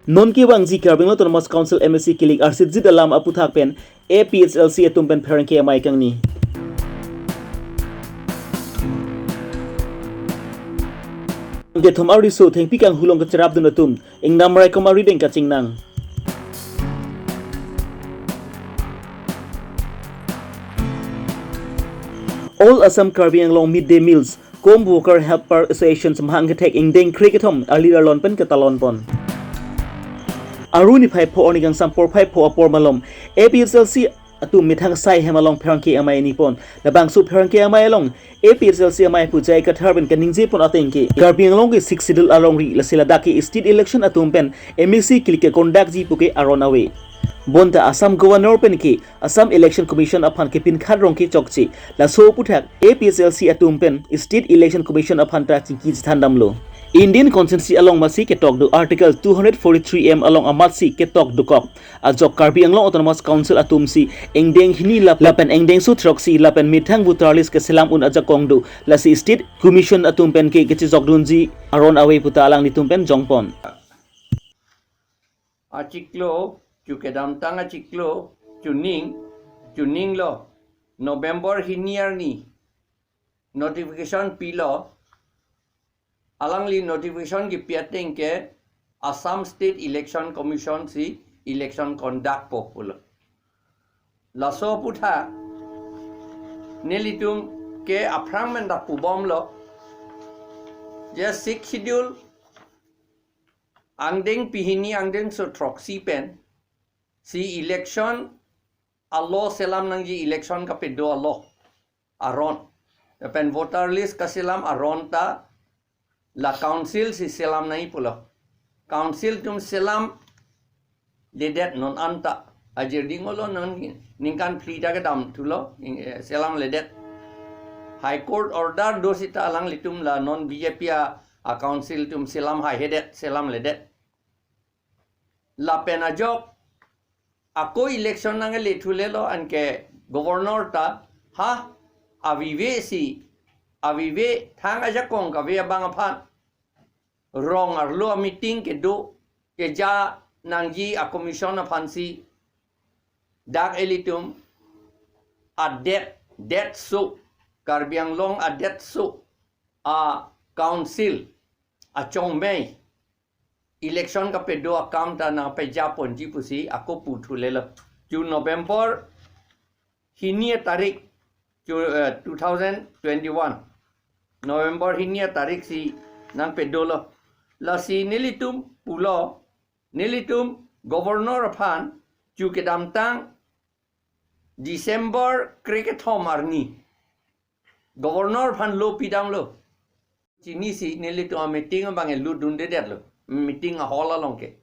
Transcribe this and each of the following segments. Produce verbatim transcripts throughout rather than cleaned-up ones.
Non kevangji Karbi Anglong Autonomous Council M A C kilik arsitjit alam aputhak pen A P H L C atum pen pherangke amei kangni. Kethom ariso thengpi kanghulong kacherapdun atum ingnam raikom arideng kachingnang. All Assam Karbi Anglong Mid Day Meals Kom Worker Helper Association mahang kethek ingdeng kre kethom arli arlon pen ketalon pon. Aru niphai pho arni kangsam porphai pho apor malom A P H L C atum methang asai hem along pherangke amei ni pon. Labangso pherangke amei along A P H L C amei pu J I Kathar pen kaningje pon ateng ke Karbi Anglong ke Sixth Schedule alongri lasi ladak ke state election atum pen M A C kilik ke conduct ji pu ke aron ave. Bonta Assam Governor pen ke Assam Election Commission aphan kepinkhat rong kechokche. Laso aputhak A P H L C atum pen State Election Commission aphan ta chingki chethan damlo. Indian Constitution along masi ketok do Article two hundred forty-three M along amatsi ketok dokok ajok Karbi Anglong Autonomous Council atum si ingdeng hini lap- lapen ingdengso throksi lapen methang voter list keselam un ajakong do, lasi State Commission atum pen ke kechejokdunji aron ave puta alanglitum pen jongpon. Achiklo, chu kedamtang achiklo, chuning, chuning lo, November hini arni notification pilo, alangli notification kipi ateng ke Assam State Election Commission si election conduct po pulo. Laso aputhak nelitum ke aphrang men dak pubomlo je Sixth Schedule angdeng pehini angdengso throksi pen si election alo selam nangji, election kapedo alo aron. Lapen voter list kaselam aron ta la council si selam nangji pulo. Council atum selamledet non anta. Ajir dingolo non ningkan phli ta kedam thulo, ing-, eh, selamledet. High Court order do sita alanglitum la non B J P a, a council atum selam haihedet, selamledet. Lapen ajok ako election nangle thulelo anke governor ta ha avive si, avive thang ajakong kave abang aphan rong arlo a meeting kedo keja nangji a commission aphan si dak elitum adet, detso, Karbi Anglong adetso a council achongmei election kapedo akam ta nangpeja ponji pusi ako pu thulelo. Chu November hini tarik, chu, eh, two thousand twenty-one November hini tarik si nangpedolo. Lasi nelitum pulo, nelitum governor aphan chu kedamtang December krekethom arni governor aphan lo pidamlo. Chinisi nelitum a meeting abang e lutdundedetlo. Meeting a hall along ke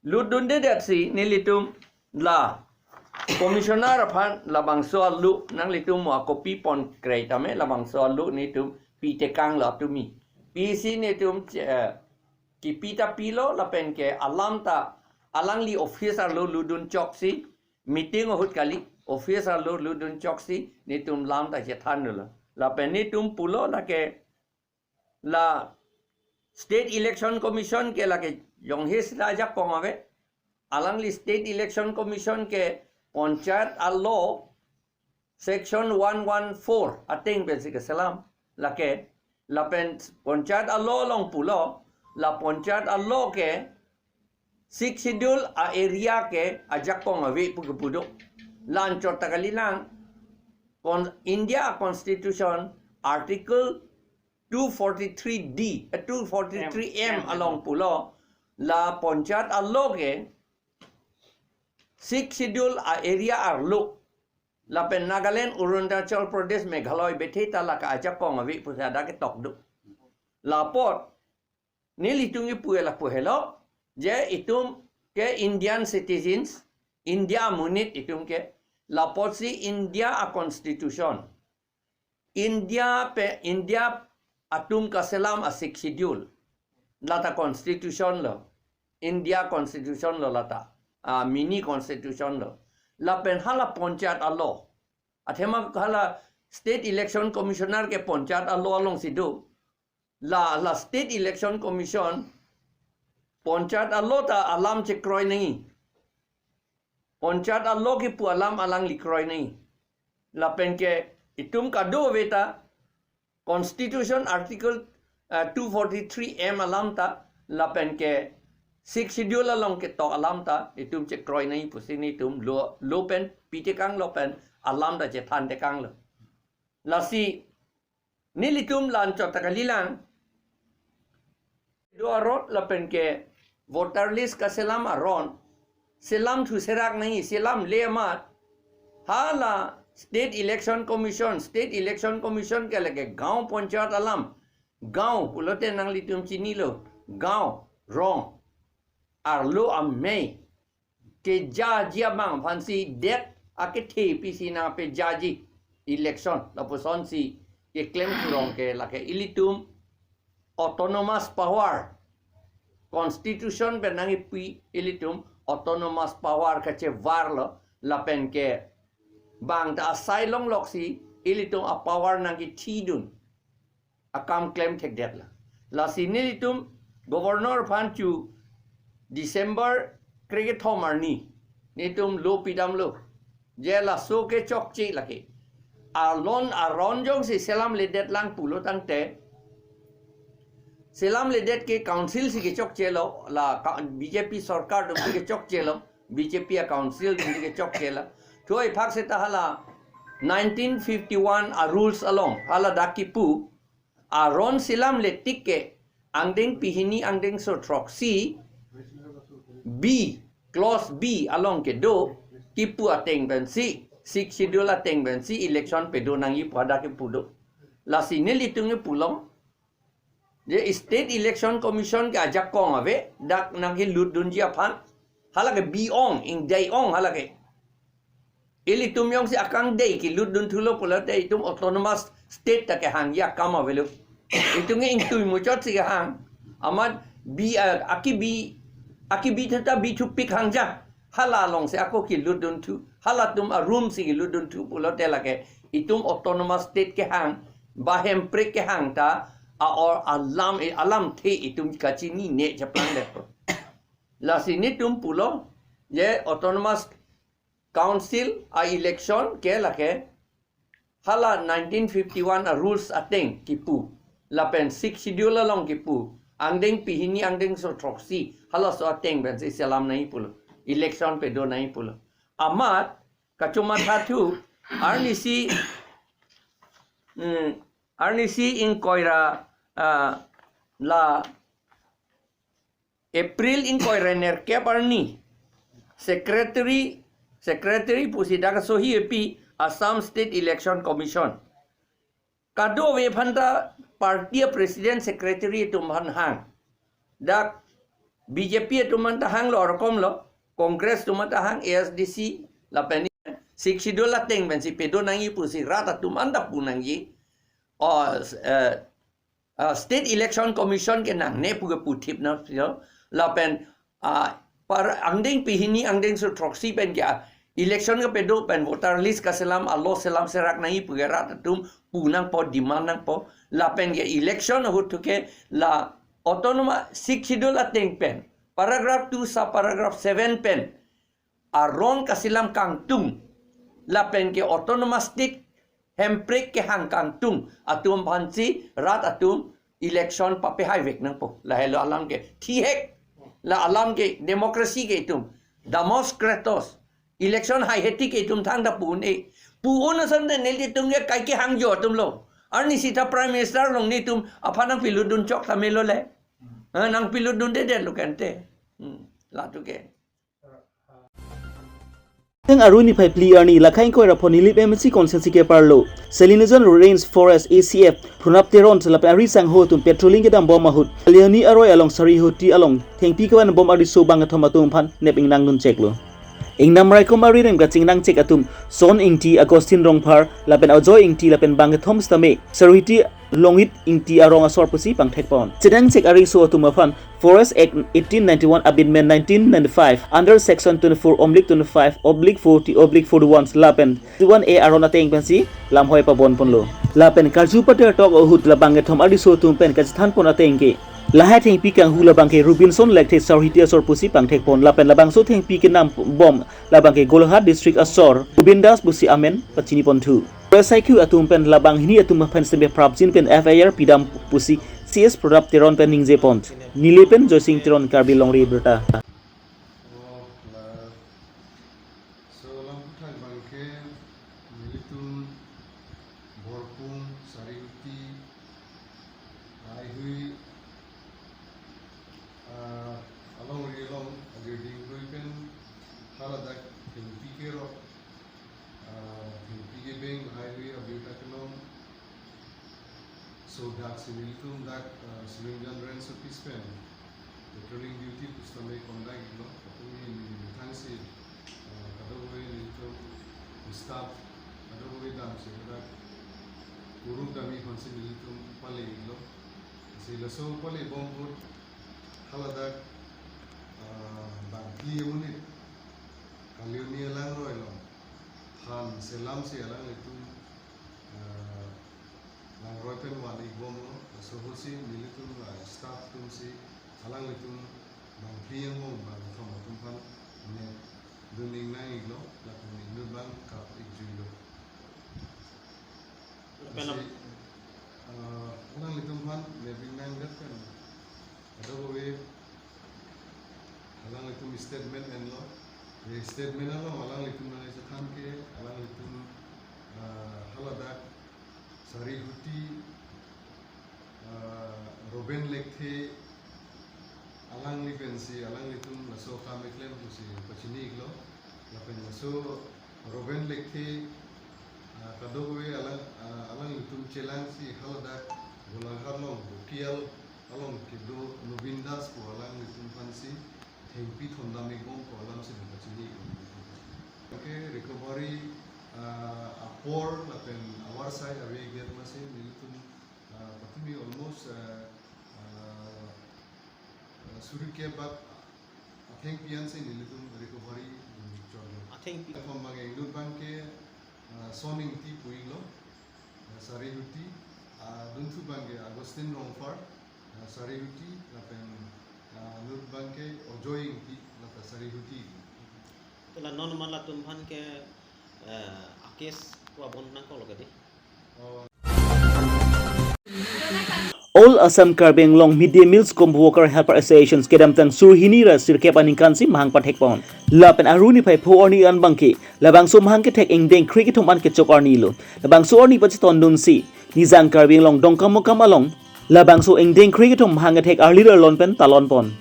lutdundedet si nelitum la commissioner aphan labangso alo nanglitum mo a copy pon krei tame labangso alo netum pitekanglo atumi. Pisi netum che-, eh, kipi ta pilo lapen ke alam ta alangli office arlo lutdun choksi, meeting ahut kali, office arlo lutdun choksi netum lam ta chethandunlo. Lapen netum pulo lake la State Election Commission ke lake jonghe sita ajakong ave. Alangli State Election Commission ke panchayat a law section one one four ateng pensi keselam. Lake lapen panchayat a law along pulo, la panchayat a law ke Sixth Schedule a area ke ajakong ave pu kepu do. La anchot ta kalilang. Kon-, India Constitution Article two forty-three D, eh, two forty-three M along pulo, la panchayat a law ke Sixth Schedule a area arlo, lapen Nagaland, Arunachal Pradesh, Meghalaya bethe ta lake ajakong ave pusi dak ketok do. Lapot nelitum kipu e lapu helo, je itum ke Indian citizens, India amonit itum ke, lapotsi India a constitution, India pe, India atum kaselam a Sixth Schedule, lata constitution lo, India constitution lo lata, a mini constitution lo. Lapen hala panchayat a law, athema hala State Election Commissioner ke panchayat a law alongsi do. La, la State Election Commission Panchayat alo ta alam chekroi nangji. Panchayat alo kipu alam alangli kroi nangji. Lapen ke itum kadokave ta Constitution Article, eh, two forty-three M alam ta, lapen ke Sixth Schedule along ketok alam ta itum chekroi nangji pusi nelitum law, law pen pitekanglo pen alam ta chethantekanglo. Lasi nelitum la-anchot ta kalilang. Do arot lapen ke voter list kaselam aron selamthu serak nangji, selamle amat hala State Election Commission, State Election Commission ke lake gaon panchayat alam, gaon pulote nanglitum chinilo, gaon, rong, arlo amei kejaji abang aphansi det akethe pisi nangpejaji election lapusonsi keklem kurong ke lake ilitum autonomous power, constitution pen nangkipi ilitum autonomous power kachevarlo lapen ke bang ta asai longloksi ilitum apower nangkithidun akam klemthekdetlo. Lasi nelitum governor aphan chu December krekethom arni nelitum law pidamlo. Je laso kechokche lake. Alon aron jongsi selamledet lang pulo tangte, selamledet ke council si kechokchelo, la ka-, B J P sorkar atumsi kechokchelo, B J P a-council atumsi kechokchelo. Thoi phak seta hala nineteen fifty-one a-rules along, hala dak kipu, aron selamletik ke angdengpi hini angdengso throksi B, clause B along kedo, kipu ateng pensi, Sixth Schedule ateng pensi election pedo nangji pu hadak kipu do. Lasi nelitum kipulong, je State Election Commission ke ajakong ave, dak nangkelutdunji aphan, hala ke bi-ong, ingdai-ong hala ke. Ilitum jongsi akangdai kelutdunthulo pulote itum autonomous state ta kehangji akam avelo. Itum ke ingtui muchotsi kehang. Amat bi, ah, akibi, akibi thata bithupik hangja. Hala alongsi ako kelutdunthu. Halatum a-room si kelutdunthu pulote lake itum autonomous state kehang, ba hemprek kehang ta, a-or alam, alamthe itum kachinine chaplangle. Lasi nelitum pulo, je autonomous council a-election ke lake hala nineteen fifty-one a-rules ateng kipu, lapen Sixth Schedule along kipu, angdengpi hini angdengso throksi, halaso ateng pensi selam nangji pulo, election pedo nangji pulo. Amat kachomathathu, arnisi, mm, arnisi ingkoi ra, ah, la April ingkoi ra nerkep arni, secretary, secretary pusi dak asohi epi Assam State Election Commission. Kadokave aphanta party a-president secretary atum aphan hang. Dak B J P atum aphanta hanglo, arokomlo, Congress atum aphanta hang, A S D C, lapen Sixth Schedule ateng pensi pedo nangji pusi rat atum aphanta pu nangji. O, eh, ah, State Election Commission ke nangne pu keputhip na, you know, lapen, ah, par angdengpi hini angdengso throksi pen ke, ah, election kepedo pen voter list kaselam alo selam serak nangji pu ke rat atum pu nangpo, demand nangpo, lapen ke election ahut thu ke la autonomous Sixth Schedule ateng pen, paragraph two sub paragraph seven pen, aron kaselam kangtung, lapen ke autonomous state hemprek kehang kangtung atum aphansi rat atum election papehaivek nangpo. Lahelo alam ke thihek, la alam ke democracy ke itum, Demos Kratos, election haiheti ke itum thangta pu un-e. Pu un asonte nelitum ke kaike hangjo atumlo. Arnisi ta Prime Minister along nelitum aphan nangpilutdun chok ta melo le. Eh, nangpilutdundedetlo kente. Hmm, latu ke. Teng aruni phai phli arni, Lakha ingkoi ra pho Nilip M A C constituency keparlo Salinezon Range Forest A C F Prunab Teron lapen ari sangho atum patrolling kedambom ahut Leoni aroi along Sarihoti along thengpi kevan bom ariso bangkethom atum aphan nep ingnangdun cheklo. Ingnam raikom ari rem kachingnang chek atum Son Ingti, Augustine Rongphar lapen Ajoy Ingti lapen bangkethom sitame Sarihoti Longit Ingti arong asor pusi pangthek pon. Chedang chek ariso atum aphan Forest Act eighteen ninety-one, Amendment nineteen ninety-five, under Section twenty-four oblique twenty-five oblique forty oblique forty-one lapen forty-one A aron ateng pensi lamhoi pabon ponlo. Lapen karju pater tok ahut labangkethom ariso atum pen kachethan pon ateng ke Lahai thengpi kanghu labangke Robinson Lekthe Sarhiti asor pusi pangthekpon lapen labangso thengpi kenam bom labangke Golaghat District asor Rubin Das pusi amen pachiniponthu. P S I Q atum pen labang hini atum aphan seme prapjin pen F I R pidam pusi C S Pradap Teron pen ningjepon. Neli pen Joysing Teron, Karbi Longri Abirta. So, lam aphuthak abangke nelitum Borpung, Sarihuti, Aihui, ah, alongri along agirding kroi pen haladak thengpi kerok, ah, thengpi kebeng Aihui abirta kelong. So dak si nelitum dak, ah, Silimjan Range Office pen patrolling duty pusitame kondak iklo, lapen neli methang si, ah, kadokave nelitum staff kadokave damsi dak kuruk dami aphansi nelitum pale iklo. Si laso pale bom ahut haladak, ah, bangphli amonit Kalioni alangroi along than selamsi alanglitum, ah, langroi pen van-ik bomlo, laso ahutsi nelitum, ah, staff atumsi alanglitum bangphli angbong bangkethom atum aphan nepdun ingnang iklo, lapen inut abang kap-ikjuilo. Lapen lasi, ah, alanglitum aphan nepdun ingnang det pen kadokave alanglitum statement enlo. Ye statement along alanglitum nangchethan ke alanglitum, ah, haladak Sarihuti, ah, Robin Lekthe alangli pensi alanglitum laso akam keklem pusi pachini iklo. Lapen laso Robin Lekthe, ah, kadokave alang, ah, alanglitum chelangsi haladak Golaghat along Bokial along kedo Nobin Das pu alanglitum aphansi thengpi thondam ikbom pu alamsi nangpachini ikbom. Okay, recovery, ah, apor lapen avarsai ave-ik det masi nelitum, ah, patumi almost, ah, ah, ah, suri kep bak athengpi ansi nelitum recovery, mm, chotlo. Athengpi. Lapen abang inut abangke, ah, Son Ingti pu iklo, ah, Sarihuti, ah, dunthu abangke Augustine Rongphar, ah, Sarihuti, lapen, ah, inut abangke Ajoy Ingti, lata Sarihuti. Tela non man latum aphan ke, eh, a-case ko abon nangkoklo kedi? Oh. All Assam Karbi Anglong Mid Day Meals Cum Worker Helper Associations kedamtang suri hini ra sirkep aningkansi mahang pathekpon. Lapen Aru niphai pho arni an abangke labangso mahang kethek ingdeng kre kethom an kechok arnilo. Labangso arni pachetondunsi Nijang Karbi Anglong Dongkamukam along labangso ingdeng kre kethom mahang kethek arlir arlon pen talonpon.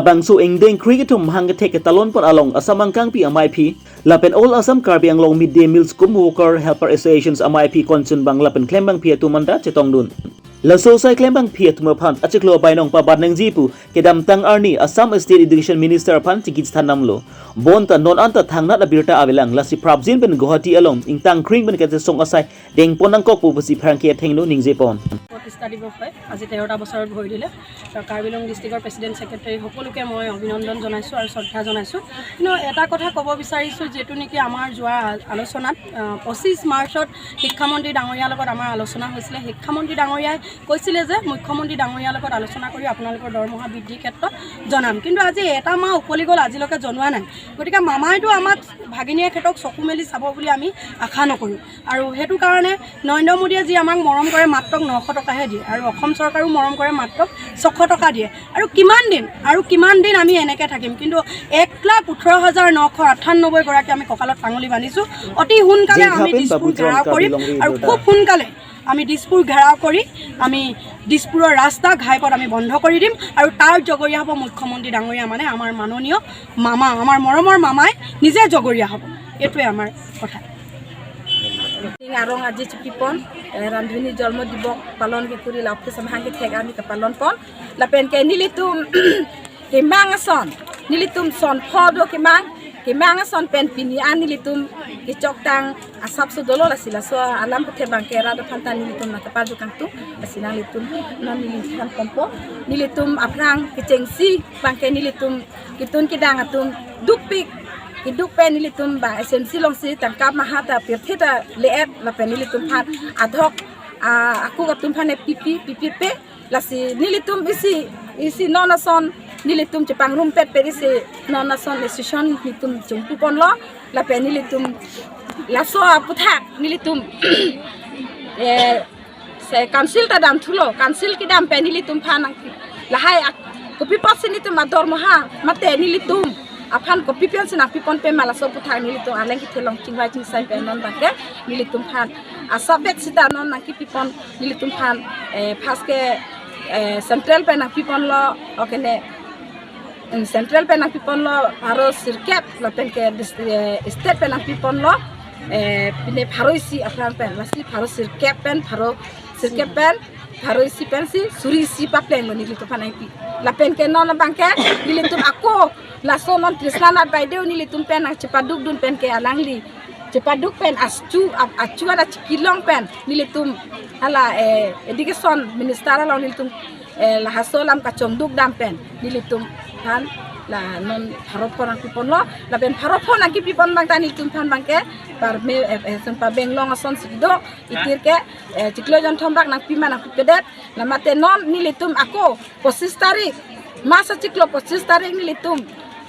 Labangso ingdeng kre kethom mahang kethek ketalonpon along Assam Angkangpi amaiphi lapen All Assam Karbi Anglong Mid Day Meals Cum Worker Helper Associations amaiphi konchunbang lapen klembangpi atum anta chetongdun. Laso asai klembangpi atum aphan achiklo abainong pabat nangji pu kedamtang arni Assam State Education Minister aphan chingki chethan damlo. Bonta non anta thangnat abirta avelang, lasi prapjin pen Guwahati along ingtang kring pen kachesong asai dengpon nangkokpo pusi pherangke athengno ningjepon. প্ৰতিষ্ঠা দিৱস হয়, আজি তেৰটা বছৰত ভৰি দিলে। কাৰ্বি আংলং ডিষ্ট্ৰিক্টৰ president secretary সকলোকে মই অভিনন্দন জনাইছোঁ আৰু শ্ৰদ্ধা জনাইছোঁ। কিন্তু এটা কথা ক'ব বিচাৰিছোঁ, যিটো নেকি আমাৰ যোৱা আলোচনাত, আহ, পঁচিছ মাৰ্চত শিক্ষামন্ত্ৰী ডাঙৰীয়াৰ লগত আমাৰ আলোচনা হৈছিলে। শিক্ষামন্ত্ৰী ডাঙৰীয়াই কৈছিলে যে মুখ্যমন্ত্ৰী ডাঙৰীয়াৰ লগত আলোচনা কৰি আপোনালোকৰ দৰমহা বৃদ্ধিৰ ক্ষেত্ৰত জনাম, কিন্তু আজি এটা মাহ উকলি গ'ল, আজিলৈকে জনোৱা নাই। গতিকে মামাইতো আমাক ভাগিনীয়েকহঁতক চকু মেলি চাব বুলি আমি আশা নকৰোঁ। আৰু সেইটো কাৰণে নৰেন্দ্ৰ মোদীয়ে যি আমাক মৰম কৰে, মাত্ৰ নশ টকাহে দিয়ে, আৰু অসম চৰকাৰেও মৰম কৰে, মাত্ৰ ছশ টকা দিয়ে। আৰু কিমান দিন, আৰু কিমান দিন আমি এনেকে থাকিম? কিন্তু এক লাখ ওঠৰ হাজাৰ নশ আঠান্নব্বৈ গৰাকী আমি কঁকালত পাঙলি বান্ধিছোঁ। অতি সোনকালে আমি দিছপুৰ ঘেৰাও কৰিম, আৰু খুব সোনকালে আমি দিছপুৰ ঘেৰাও কৰি আমি দিছপুৰৰ ৰাস্তা ঘাইপথ আমি বন্ধ কৰি দিম, আৰু তাৰ জগৰীয়া হ'ব মুখ্যমন্ত্ৰী ডাঙৰীয়া, মানে আমাৰ মাননীয় মামা, আমাৰ মৰমৰ মামাই নিজে জগৰীয়া হ'ব। এইটোৱে আমাৰ কথা। Arong aji chipipon, eh, Randhini Jonmo Divos palon kekuri la office mahang kethek arni kepalonpon. Lapen ke nelitum kemang ason, nelitum son pho do kemang, kemang ason pen pini an nelitum kechoktang asapso dolo, lasi laso alam puthe abangke rat aphan ta nelitum nangkepado kangtung, lasi nanglitum non neli than ponpo, nelitum aphrang kechengsi abangke nelitum ketun kedang atum dukpik Keduk pen nelitum ba S M C alongsi tangka maha ta pirthe ta le-et lapen nelitum aphan adhok, ah, akuk atum aphan pipi pipi pe. Lasi nelitum isi isi non ason nelitum chepangrumpet pe isi non ason association nelitum chungpu ponlo lapen nelitum laso aputhak nelitum eh, se council ta dam thulo, council kedam pen nelitum aphan nang lahai ak-, kopi apotsi nelitum adormaha mate nelitum aphan kopi pensi nangpi pon pe ma laso aputhak nelitum aleng kethe along chingvai chingsai pen non abangke nelitum aphan asabet sita non nangkepi pon nelitum aphan, eh, first ke, eh, central pen nangpi ponlo, okay ne, mm, central pen nangpi ponlo pharo sirkep lapen ke dis-, eh, state pen nangpi ponlo, eh, pine pharo isi aphrang pen, lasi pharo sirkep pen pharo sirkep pen pharo isi pensi suri isi paplenglo nelitum aphan nangpi. Lapen ke non abangke nelitum ako laso non Trisna Nath Baideo nelitum pen nangchepaduk dun pen ke alangli chepaduk pen achu ap-, achu ada chikilong pen nelitum hala, eh, education minister along nelitum, eh, lahaso alam kachongduk dam pen nelitum aphan la non pharo pho nangpi ponlo lapen pharo pho nangkepi pon abang ta nelitum aphan abangke parme, eh, eh, sun pabeng long asonsi do itir ke, eh, chiklo jonthom bak nangpi ma nangpipedet. La mate non nelitum ako pochis tarik, masa chiklo pochis tarik nelitum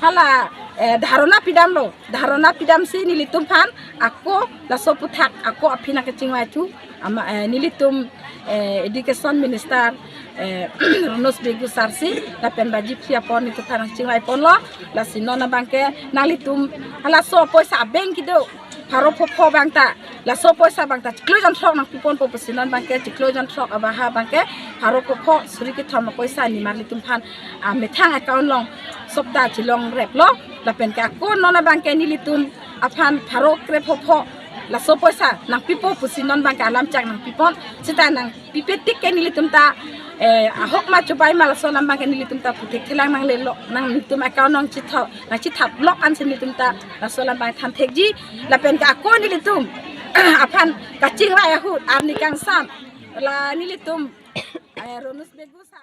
hala, eh, dharana pidamlo, dharana pidamsi nelitum aphan ako laso aputhak ako aphi nangkachingvai thu ama, eh, nelitum, eh, education minister, eh, Ranoj Begu sir si lapen baji phli apor nelitum aphan nangchingvai ponlo. Lasi non abangke nanglitum halaso poisa abeng kedo pharo pho pho abang ta laso poisa abang ta chiklo jonthrok nangpi ponpo pusi non abangke chiklo jonthrok abaha abangke pharo pho pho suri kethom apoisa nimar nelitum aphan, ah, methang account along sopta chelong replo lapen ke ako non abangke nelitum aphan pharo kre pho pho laso poisa nangpipo pusi non abangke alam chak nangpi pon sita nangpipe tik ke nelitum ta, eh, ahok ma chubai ma laso alam abangke nelitum ta puthek thelang nanglelo nang nelitum account nangchithap nangchithap lok ansi nelitum ta laso alam abang than thekji lapen ke ako nelitum aphan kachingvai ahut arni kangsam la nelitum, eh, Ranoj Begu sir